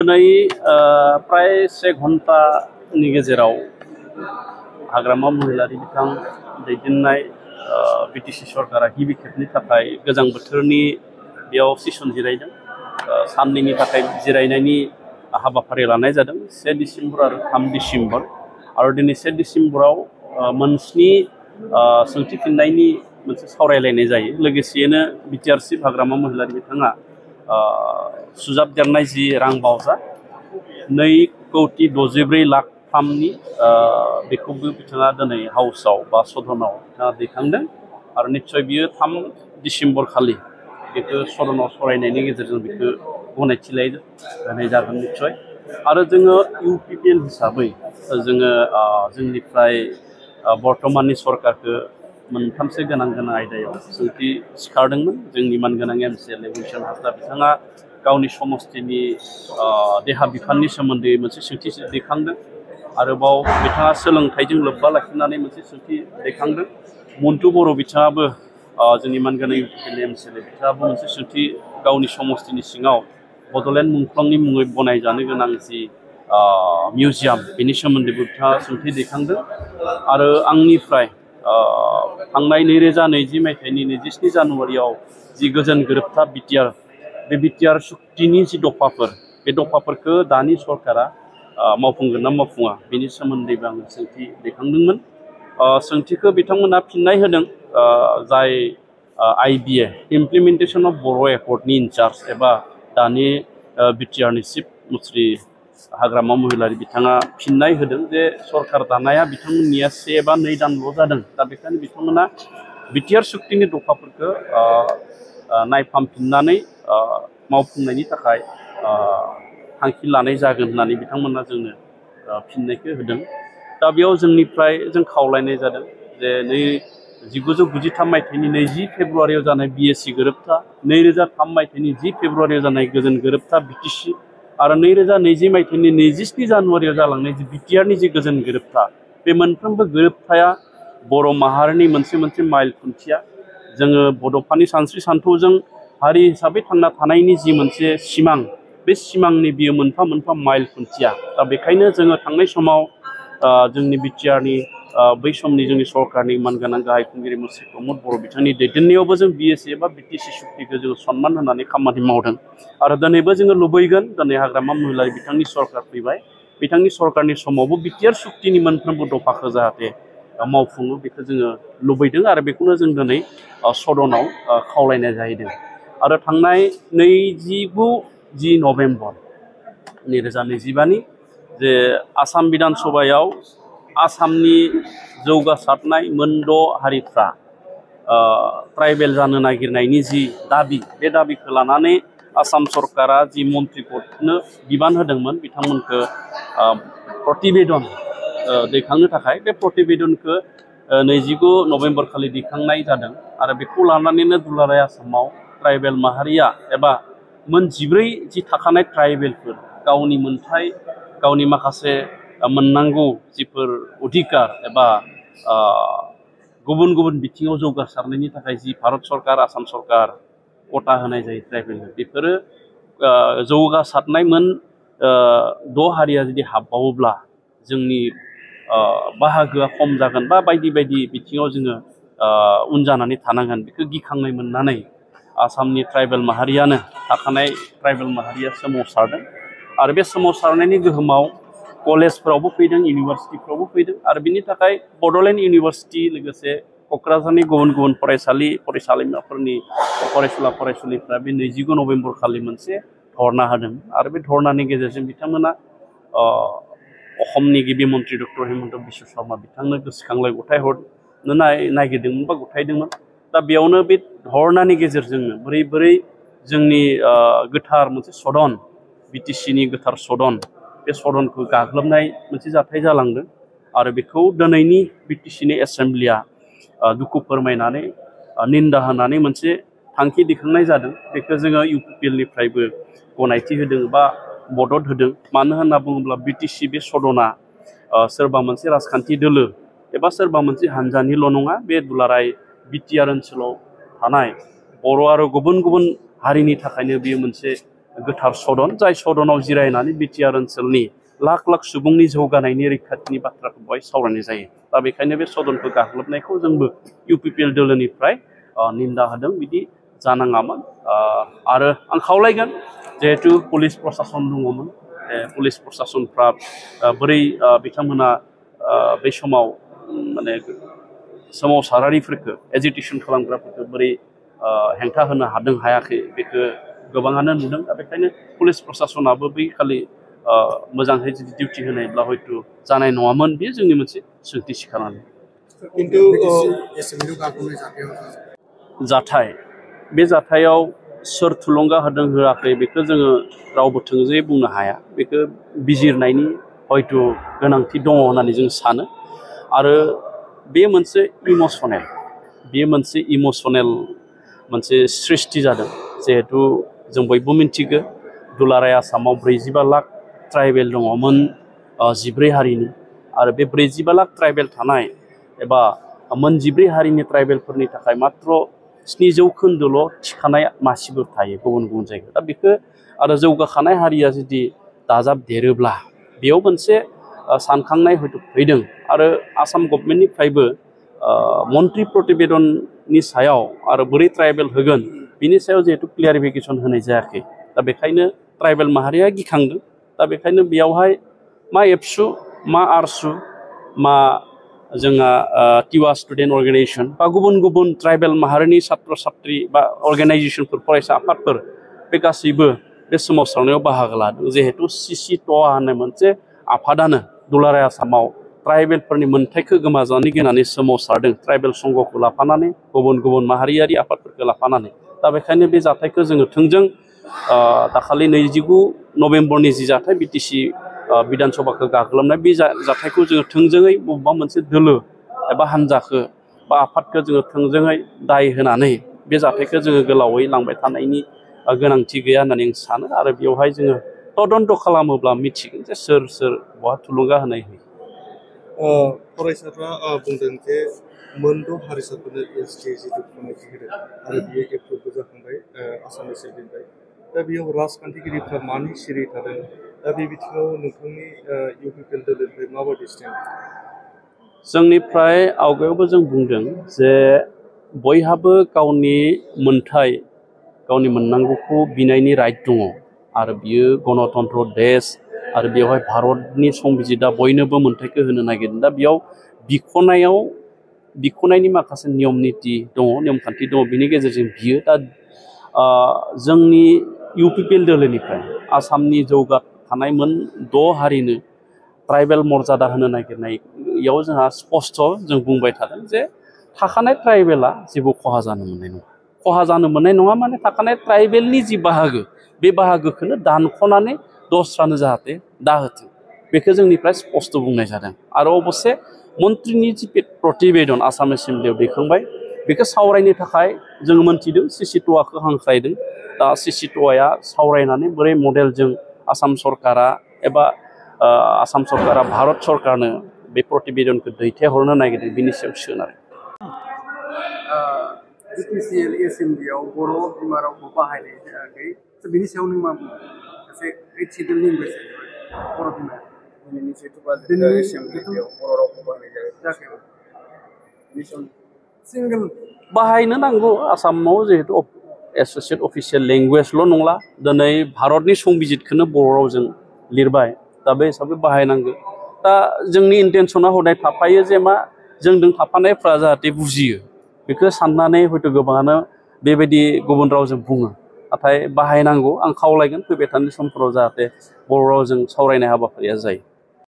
दिनै प्राय 1 घन्टानि गेजेराव हाग्रामा महिलारि बिथां दैदेननाय बिटिसि सरकारा गिबि खेबनि थाखाय गोजां बोथोरनि बेयाव सेसन जिरायदों। साननैनि थाखाय जिरायनायनि हाबाफारि लानाय जादों 1 डिसेम्बर आरो 3 डिसेम्बर आरो दिनै 1 डिसेम्बराव मोनस्नि सोंथि फिननायनि मोनसे सावरायलायनाय जायो। लोगोसेनो बिटिआर चिफ हाग्रामा महिलारि बिथाङा सुजाबदेरनाय जि रां बावजा 2,64,00,000 बेखौबो बिथाङा दिनै हाउसआव बा सदनाव बिथाङा दैखांदों आरो निश्चय बियो 3 डिसेम्बर खालि बेखौ सदनाव सावरायनायनि गेजेरजों बेखौ गनायथि होनाय जागोन निश्चय। आरो जोङो इउपिपिएल हिसाबै जोङो जोंनिफ्राय बर्तमाननि सरकारखौ मोनथामसो गोनां आयदायाव सोंथि सिखारदोंमोन। जोंनि मानगोनां एमसिएलए भुषन हाज'दा बिथाङा गावनि समस्तिनि देहा बिफाननि सोमोन्दै मोनसे सोंथि दैखांदों। आरोबाव बिथाङा सोलोंथाइजों लोब्बा लाखिनानै मोनसे सोंथि दैखांदों। मन्टु बर' बिथाङाबो जोंनि मानगोनां इउपिपिएल एमसिएलए बिथाङाबो मोनसे सोंथि गावनि समस्तिनि सिङाव बड'लेण्ड मुंख्लंनि मुङै बनायजानो गोनां जि मिउजियाम बेनि सोमोन्दैबो बिथाङा सोंथि दैखांदों। आरो आंनिफ्राय थांनाय 2020 मायथाइनि 27 जानुवारियाव जि गोजोन गोरोबथा बिटिआर सुक्तिनि जि दफाफोर बे दफाफोरखौ दानि सरकारा मावफुंगोन ना मावफुङा बेनि सोमोन्दैबो आङो सोंथि दैखांदोंमोन। सोंथिखौ बिथांमोना फिननाय होदों। जाय IBA implementation of Bodo' एकर्डनि in charge एबा दानि बिटिआरनि चिफ मुस्रि हाग्रामा महिलारि बिथाङा फिननाय होदों जे सरकार दानाया बिथांमोननिया 1 बा 2 दानल' जादों। दा बेखायनो बिथांमोना बिटिआर सुक्तिनि दफाफोरखौ नायफामफिननानै मावफुंनायनि थाखाय थांखि लानाय जागोन होननानै बिथांमोना जोंनो फिननायखौ होदों। दा बेयाव जोंनिफ्राय जों खावलायनाय जादों जे 1993 मायथाइनि 20 फेब्रुवारियाव जानाय BSc गोरोबथा, 2003 मायथाइनि 10 फेब्रुवारियाव जानाय गोजोन गोरोबथा बिटिसि आरो 2020 मायथाइनि 27 जानुवारियाव जालांनाय जि बिटिआरनि जि गोजोन गोरोबथा, बे मोनफ्रोमबो गोरोबथाया बर' माहारिनि मोनसे माइल खुन्थिया। जोङो बड'फानि सानस्रि सानथौजों हारि हिसाबै थांना थानायनि जि मोनसे सिमां, बे सिमांनि बियो मोनफा माइल खुन्थिया। दा बेखायनो जोङो थांनाय समाव जोंनि बिटिआरनि बै समनि जोंनि सरकारनि मानगोनां गाहाय खुंगिरि मुस्रि प्रमद बर' बिथांनि दैदेननायावबो जों BSc एबा बिटिसि सुक्तिखौ जोङो सनमान होनानै खामानि मावदों। आरो दिनैबो जोङो लुबैगोन दिनै हाग्रामा महिलारि बिथांनि सरकार फैबाय, बिथांनि सरकारनि समावबो बिटिआर सुक्तिनि मोनफ्रोमबो दफाखौ जाहाथे मावफुङो बेखौ जोङो लुबैदों आरो बेखौनो जों दिनै सदनाव खावलायनाय जाहैदों। आरो थांनाय 29 नभेम्बर 2025 जे आसाम बिधान सभायाव आसामनि जौगासारनाय मोन6 हारिफ्रा ट्राइबेल जानो नागिरनायनि जि दाबि, बे दाबिखौ लानानै आसाम सरकारा जि मन्त्रि परिषदनो बिबान होदोंमोन बिथांमोनखौ प्रतिवेदन दैखांनो थाखाय। बे प्रतिवेदनखौ 29 नभेम्बर खालि दैखांनाय जादों आरो बेखौ लानानैनो दुलाराय आसामाव ट्राइबेल माहारिया एबा मोन 14 जि थाखानाय ट्राइबेलफोर गावनि मोनथाय, गावनि माखासे मोननांगौ जिफोर अधिकार एबा गुबुन बिथिङाव जौगासारनायनि थाखाय जि भारत सरकार, आसाम सरकार खथा होनाय जायो ट्राइबेल, बेफोरो जौगासारनाय मोन 6 हारिया जुदि हाबबावोब्ला जोंनि बाहागोआ खम जागोन बा बायदि बिथिङाव जोङो उन जानानै थानांगोन। बेखौ गिखांनाय मोननानै आसामनि ट्राइबेल माहारियानो थाखानाय ट्राइबेल माहारिया सोमावसारदों आरो बे सोमावसारनायनि गोहोमाव कलेजफोरावबो फैदों, इउनिभारसिटिफ्रावबो फैदों आरो बिनि थाखाय बड'लेण्ड इउनिभारसिटि लोगोसे क'क्राझारनि गुबुन फरायसालि फरायसालिमाफोरनि फरायसुला फरायसुलिफ्रा बे 29 नभेम्बर खालि मोनसे धरना होदों आरो बे धरनानि गेजेरजों बिथांमोना असमनि गिबि मन्त्रि डक्टर हिमन्त बिश्व शर्मा बिथांनो गोसोखांलाय गथायहरनो नागिरदोंमोन बा गथायदोंमोन। दा बेयावनो बे धरनानि गेजेरजोंनो बोरै जोंनि गोथार मोनसे सदन, बिटिसिनि गोथार सदन, बे सदनखौ गाग्लोबनाय मोनसे जाथाय जालांदों आरो बेखौ दिनैनि बिटिसिनि एसेम्ब्लिया दुखु फोरमायनानै निन्दा होनानै मोनसे थांखि दैखांनाय जादों। बेखौ जोङो इउपिपिएलनिफ्रायबो गनायथि होदों बा मदद होदों। मानो होनना बुङोब्ला बिटिसि बे सदना सोरबा मोनसे राजखान्थि दोलो एबा सोरबा मोनसे हानजानिल' नङा, बे दुलाराय बिटिआर ओनसोलाव थानाय बर' आरो गुबुन हारिनि थाखायनो बेयो मोनसे गोथार सदन जाय सदनाव जिरायनानै बिटिआर ओनसोलनि लाख लाख सुबुंनि जौगानायनि रैखाथिनि बाथ्राखौ बेवहाय सावरायनाय जायो दा बेखायनो बे सदनखौ गाग्लोबनायखौ जोंबो इउपिपिएल दोलोनिफ्राय निन्दा होदों बिदि जानाङामोन आरो आं खावलायगोन जिहेतु पुलिस प्रशासन दङमोन पुलिस प्रशासनफ्रा बोरै बिथांमोना बे समाव माने सोमावसारारिफोरखौ एजिटेसन खालामग्राफोरखौ बोरै हेंथा होनो हादों हायाखै बेखौ गोबाङानो नुदों दा बेखायनो पुलिस प्रशासनाबो बै खालि मोजाङै जुदि डिउटि होनायब्ला हयथ' जानाय नङामोन बेयो जोंनि मोनसे सोंथि सिखारनानै जाथाय बे जाथायाव सोर थुलुंगा होदों होआखै बेखौ जोङो रावबो थोंजोङै बुंनो हाया बेखौ बिजिरनायनि हयथ' गोनांथि दङ होननानै जों सानो आरो बे मोनसे इमसनेल मोनसे सृष्टि जादों जिहेतु जों बयबो मिन्थिगौ दुलाराय आसामाव 45 लाख ट्राइबेल दङमोन 14 हारिनि आरो बे 45 लाख ट्राइबेल थानाय एबा मोन 14 हारिनि ट्राइबेलफोरनि थाखाय मात्र 7% थिखानाय मासिफोर थायो गुबुन गुबुन जायगायाव दा बेखौ आरो जौगाखानाय हारिया जुदि दाजाबदेरोब्ला बेयाव मोनसे सानखांनाय हयथ' फैदों आरो आसाम गभर्नमेन्टनिफ्रायबो मन्त्रि प्रतिवेदननि सायाव आरो बोरै ट्राइबेल होगोन बिनि सायाव जिहेतु क्लियारिफिकेसन होनाय जायाखै दा बेखायनो ट्राइबेल माहारिया गिखांदों दा बेखायनो बेयावहाय मा एबसु मा आरसु मा जोंहा टिवा स्टुडेन्ट अर्गेनाइजेसन बा गुबुन गुबुन ट्राइबेल माहारिनि छात्र छात्री बा अर्गेनाइजेसनफोर फरायसा आफादफोर बे गासैबो बे सोमावसारनायाव बाहागो लादों जिहेतु सिसि ट'आ होननाय मोनसे आफादानो दुलाराय आसामाव ट्राइबेलफोरनि मोन्थाइखौ गोमाजानो गिनानै सोमावसारदों ट्राइबेल संघखौ लाफानानै गुबुन गुबुन माहारियारि आफादफोरखौ लाफानानै दा बेखायनो बे जाथायखौ जोङो थोंजों दाखालि 29 नभेम्बरनि जि जाथाय बिटिसि बिधान सभाखौ गाग्लोबनाय बे जाथायखौ जोङो थोंजोङै बबेबा मोनसे दोलो एबा हान्जाखौ बा आफादखौ जोङो थोंजोङै दाय होनानै बे जाथायखौ जोङो गोलावै लांबाय थानायनि गोनांथि गैया होननानै आं सानो आरो बेवहाय जोङो तदन्त खालामोब्ला मिथिगोन जे सोर बहा थुलुंगा होनाय होयो फरायसाफ्रा बुंदों जे मोनद' हारिसाफोरनो एसटि जिथु गनायथि होदों आरो बियो एप्रुभबो जाखांबाय आसाम एसेम्बलिनिफ्राय दा बेयाव राजखान्थिगिरिफ्रा मानो सिरि थादों दा बे बिथिङाव नोंथांनि इउपिपिएल दोलोनिफ्राय माबायदि स्टेन्ड जोंनिफ्राय आवगायावबो जों बुंदों जे बयहाबो गावनि मोन्थाय गावनि मोननांगौखौ बिनायनि राइट दङ आरो बियो गणतन्त्र देश आरो बेवहाय भारतनि संबिजिदा बयनोबो मोन्थायखौ होनो नागिरदों दा बेयाव बिख'नायनि माखासे नियम निति दङ नेमखान्थि दङ बिनि गेजेरजों बियो दा जोंनि इउपिपिएल दोलोनिफ्राय आसामनि जौगाखानाय मोन 6 हारिनो ट्राइबेल मर्यादा होनो नागिरनायाव जोंहा स्पष्ट जों बुंबाय थादों जे थाखानाय ट्राइबेला जेबो खहा जानो मोननाय नङा माने थाखानाय ट्राइबेलनि जि बाहागो बे बाहागोखौनो दानख'नानै दस्रानो जाहाथे दाहोथों बेखौ जोंनिफ्राय स्पष्ट बुंनाय जादों आरो अबस्से मन्त्रिनि जि प्रतिवेदन आसाम एसेम्बलियाव दैखांबाय बेखौ सावरायनो थाखाय जों मोन्थिदों सिसि ट'आखौ हांख्रायदों दा सिसि ट'आ सावरायनानै बोरै मडेलजों आसाम सरकारा एबा आसाम सरकारा भारत सरकारनो बे प्रतिवेदनखौ दैथायहरनो नागिरदों बिनि सायाव सोनारो इउपिपिएल एसेम्बलियाव बर' बिमा रावखौ बाहायनाय जायाखै बिनि सायाव नों मा बुङो एसे सिडुल लेंगुवेज बर' बिमाया बाहायनो नांगौ आसामाव जिहेतु एस'सियेट अफिसियेल लेंगुवेजल' नंला दिनै भारतनि संबिजितखौनो बर' रावजों लिरबाय दा बे हिसाबै बाहायनांगौ दा जोंनि इन्टेनसना हदाय थाफायो जे मा जोंजों थाफानायफ्रा जाहाथे बुजियो बेखौ साननानै हयथ' गोबाङानो बेबायदि गुबुन रावजों बुङो नाथाय बाहायनांगौ आं खावलायगोन फैबाय थानाय समफोराव जाहाथे बर' रावजों सावरायनाय हाबाफारिया जायो